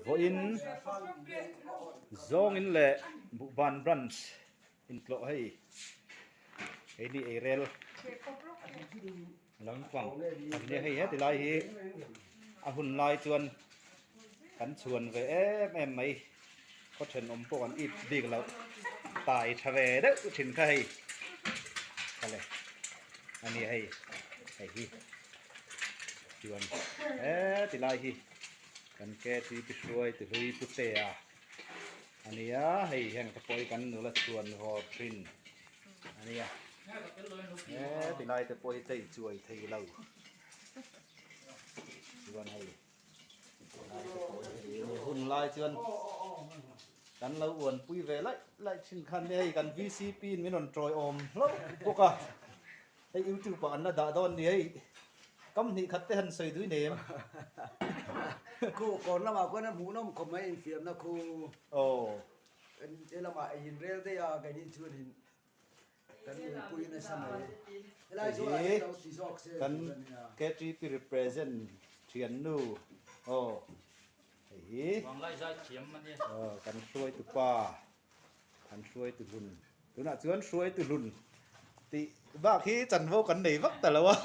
Vawiin zawngin leh Buhban branch intlawh hei keini eirel lampang a nia hei heti lai hi a hun lai chuan kan chhuan ve em em mai khaw thenawm pawh kan ip bik loh tai tha ve deuh thin kha hei kale a nia hei hei hi chuan heti lai hi kan ktp hruai ti hlui pu che a a nia hei heng te pawh hi kan nula chhuan vawr thin a nia heti lai te pawh hi chei chuai thei lo chuan hei lai te pawh hi hei a nia hun lai chuan kan lo uanpui ve laih laih thin khan hei kan vcp in min rawn tawiawm hlauh bawk a. Hei youtube ah an la dah dawn ni hei kam hnih khat te han sawi dui nei em. Khu kawn lamah khuan a hmuhnawm khawp mai infiamna khu. Aw. Kan he lamah ei in rel daih a keini chuanin kan nuipui nasa mai. Helai chu a lo ti zawk se Kan KTP represent thiannu aw hei hi. Vanglai zai thiam a nia. Aw kan hruaitu pa. An hruaitu hlun tunah chuan hruaitu hlun tih bak hi chanvo kan nei vak ta lo a.